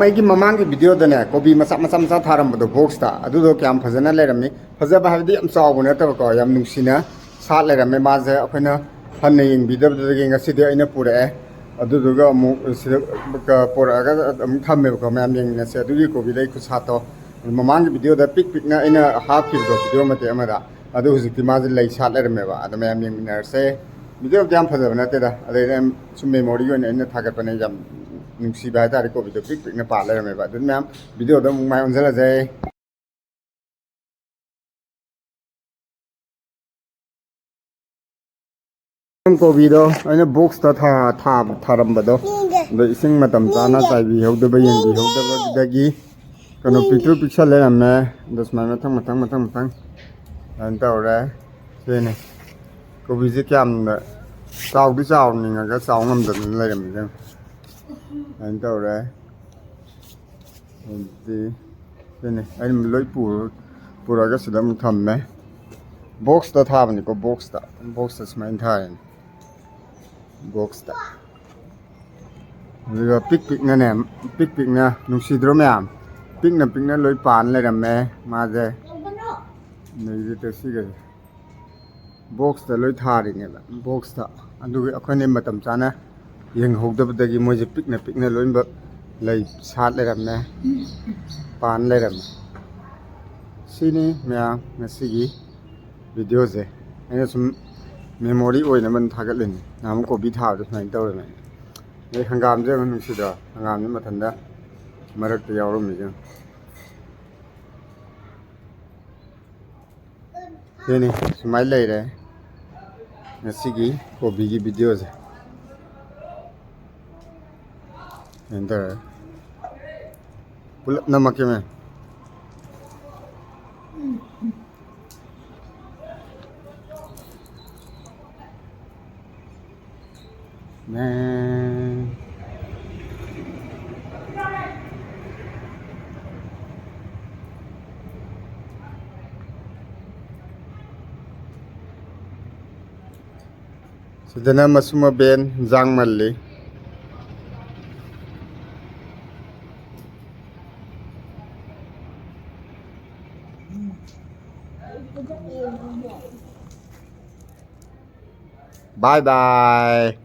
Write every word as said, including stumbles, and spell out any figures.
ꯑꯩꯒꯤ ꯃꯃꯥꯡꯒꯤ ꯚꯤꯗꯤꯑꯣꯗꯅꯦ, ꯀꯣꯕꯤ ꯃꯆꯥ ꯃꯆꯥ ꯃꯆꯥ ꯊꯥꯔꯝꯕꯗꯣ ꯕꯣꯛꯁꯇ, ꯑꯗꯨꯗꯣ ꯀꯌꯥꯝ ꯐꯖꯅ ꯂꯩꯔꯝꯃꯤ꯫ ꯐꯖꯕ ꯍꯥꯏꯕꯗꯤ ꯌꯥꯝ ꯆꯥꯎꯕ ꯅꯠꯇꯕꯀꯣ, ꯌꯥꯝ ꯅꯨꯡꯁꯤꯅ ꯁꯥꯠ ꯂꯩꯔꯝꯃꯦ꯫ ꯃꯥꯁꯦ ꯑꯩꯈꯣꯏꯅ ꯍꯟꯅ ꯌꯦꯡꯕꯤꯗꯕꯗꯨꯗꯒꯤ ꯉꯁꯤꯗꯤ ꯑꯩꯅ ꯄꯨꯔꯛꯑꯦ꯫ ꯑꯗꯨꯗꯨꯒ ꯑꯃꯨꯛ ꯁꯤꯗ ꯄꯨꯔꯛꯑꯒ ꯑꯃꯨꯛ ꯊꯝꯃꯦꯕꯀꯣ, ꯃꯌꯥꯝ ꯌꯦꯡꯃꯤꯟꯅꯁꯦ꯫ ꯑꯗꯨꯒꯤ ꯀꯣꯕꯤ ꯂꯩ ꯈꯨꯁꯥꯠꯇꯣ ꯃꯃꯥꯡꯒꯤ ꯚꯤꯗꯤꯑꯣꯗ ꯄꯤꯛ ꯄꯤꯛꯅ ꯑꯩꯅ ꯍꯥꯞꯈꯤꯕꯗꯣ ꯚꯤꯗꯤꯑꯣ ꯃꯇꯦꯛ ꯑꯃꯗ, ꯑꯗꯨ ꯍꯧꯖꯤꯛꯇꯤ ꯃꯥꯁꯦ ꯂꯩ ꯁꯥꯠ ꯂꯩꯔꯝꯃꯦꯕ꯫ ꯑꯗꯣ ꯃꯌꯥꯝ ꯌꯦꯡꯃꯤꯟꯅꯔꯁꯦ꯫ ꯚꯤꯗꯤꯑꯣꯗꯤ ꯌꯥꯝ ꯐꯖꯕ ꯅꯠꯇꯦꯗ, ꯑꯗꯩꯗ ꯁꯨꯝ ꯃꯦꯃꯣꯔꯤ ꯑꯣꯏꯅ ꯑꯩꯅ ꯊꯥꯒꯠꯄꯅꯦ꯫ ꯌꯥꯝ ꯅꯨꯡꯁꯤꯕ ꯍꯥꯏꯇꯥꯔꯦ, ꯀꯣꯕꯤꯗꯣ ꯄꯤꯛ ꯄꯤꯛꯅ ꯄꯥꯜ ꯂꯩꯔꯝꯃꯦꯕ꯫ ꯑꯗꯨꯅ ꯃꯌꯥꯝ ꯚꯤꯗꯤꯑꯣꯗ ꯑꯃꯨꯛ ꯃꯥꯏ ꯑꯣꯟꯁꯤꯜꯂꯁꯦ꯫ ꯀꯣꯕꯤꯗꯣ ꯑꯩꯅ ꯕꯣꯛꯁꯇ ꯊꯥ-, ꯊꯥ-, ꯊꯥꯔꯝꯕꯗꯣ, ꯑꯗꯣ ꯏꯁꯤꯡ ꯃꯇꯝ ꯆꯥꯅ ꯆꯥꯏꯕꯤꯍꯧꯗꯕ, ꯌꯦꯡꯕꯤꯍꯧꯗꯕꯗꯒꯤ ꯀꯩꯅꯣ ꯄꯤꯛꯇ꯭ꯔꯨ ꯄꯤꯛꯁꯜ ꯂꯩꯔꯝꯃꯦ꯫ ꯑꯗꯣ ꯁꯨꯃꯥꯏꯅ ꯃꯊꯪ ꯃꯊꯪ ꯃꯊꯪ ꯃꯊꯪ ꯑꯗꯨꯃꯥꯏꯅ ꯇꯧꯔꯦ꯫ ꯁꯤꯅꯤ ꯀꯣꯕꯤꯁꯦ ꯀꯌꯥꯝꯅ ꯆꯥꯎꯗꯤ ꯆꯥꯎꯅꯤꯡꯉꯒ ꯆꯥꯎ ꯉꯝꯗꯗꯅ ꯂꯩꯔꯝꯃꯤꯁꯦ꯫ ꯑꯗꯨꯃꯥꯏꯅ ꯇꯧꯔꯦ꯫ ꯑꯗꯨꯗꯤ ꯁꯤꯅꯤ ꯑꯩꯅ ꯂꯣꯏ ꯄꯨꯔ-, ꯄꯨꯔꯒ ꯁꯤꯗ ꯑꯃꯨꯛ ꯊꯝꯃꯦ꯫ ꯕꯣꯛꯁꯇ ꯊꯥꯕꯅꯤꯀꯣ, ꯕꯣꯛꯁꯇ, ꯕꯣꯛꯁꯇ ꯁꯨꯃꯥꯏꯅ ꯊꯥꯔꯤꯅꯤ꯫ ꯕꯣꯛꯁꯇ꯫ ꯑꯗꯨꯒ ꯄꯤꯛ ꯄꯤꯛꯅꯅꯦ, ꯄꯤꯛ ꯄꯤꯛꯅ, ꯅꯨꯡꯁꯤꯗ꯭ꯔꯣ ꯃꯌꯥꯝ? ꯄꯤꯛꯅ ꯄꯤꯛꯅ ꯂꯣꯏ ꯄꯥꯟ ꯂꯩꯔꯝꯃꯦ ꯃꯥꯁꯦ꯫ ꯅꯩꯔꯦ ꯇꯧꯁꯤꯒꯁꯦ꯫ ꯕꯣꯛꯁꯇ ꯂꯣꯏ ꯊꯥꯔꯤꯅꯦꯕ, ꯕꯣꯛꯁꯇ꯫ ꯑꯗꯨꯒ ꯑꯩꯈꯣꯏꯅ ꯃꯇꯝ ꯆꯥꯅ ꯌꯦꯡꯍꯧꯗꯕꯗꯒꯤ ꯃꯣꯏꯁꯦ ꯄꯤꯛꯅ ꯄꯤꯛꯅ ꯂꯣꯏꯅꯃꯛ ꯂꯩ ꯁꯥꯠ ꯂꯩꯔꯝꯃꯦ, ꯄꯥꯟ ꯂꯩꯔꯝꯃꯦ꯫ ꯁꯤꯅꯤ ꯃꯌꯥꯝ ꯉꯁꯤꯒꯤ ꯚꯤꯗꯤꯑꯣꯁꯦ꯫ ꯑꯩꯅ ꯁꯨꯝ ꯃꯦꯃꯣꯔꯤ ꯑꯣꯏꯅꯕ ꯊꯥꯒꯠꯂꯤꯅꯤ꯫ ꯅꯍꯥꯟꯃꯨꯛ ꯀꯣꯕꯤ ꯊꯥꯕꯗꯣ ꯁꯨꯃꯥꯏꯅ ꯇꯧꯔꯝꯃꯦ꯫ ꯑꯗꯩ ꯍꯪꯒꯥꯝꯁꯦ ꯌꯥꯝ ꯅꯨꯡꯁꯤꯗ꯭ꯔꯣ? ꯍꯪꯒꯥꯝꯁꯦ ꯃꯊꯟꯇ ꯃꯔꯛꯇ ꯌꯥꯎꯔꯝꯃꯤꯁꯦ꯫ ꯁꯤꯅꯤ, ꯁꯨꯃꯥꯏꯅ ꯂꯩꯔꯦ ꯉꯁꯤꯒꯤ ꯀꯣꯕꯤꯒꯤ ꯚꯤꯗꯤꯑꯣꯁꯦ꯫ ꯁꯨꯃꯥꯏꯅ ꯇꯧꯔꯦ꯫ ꯄꯨꯂꯞ ꯅꯝꯃꯛꯀꯦ ꯃꯦꯝ꯫ ꯃꯦꯝ꯫ ꯁꯤꯗꯅ ꯃꯁꯨ ꯃꯕꯦꯟ ꯏꯟꯖꯥꯡ ꯃꯜꯂꯤ꯫ Bye bye.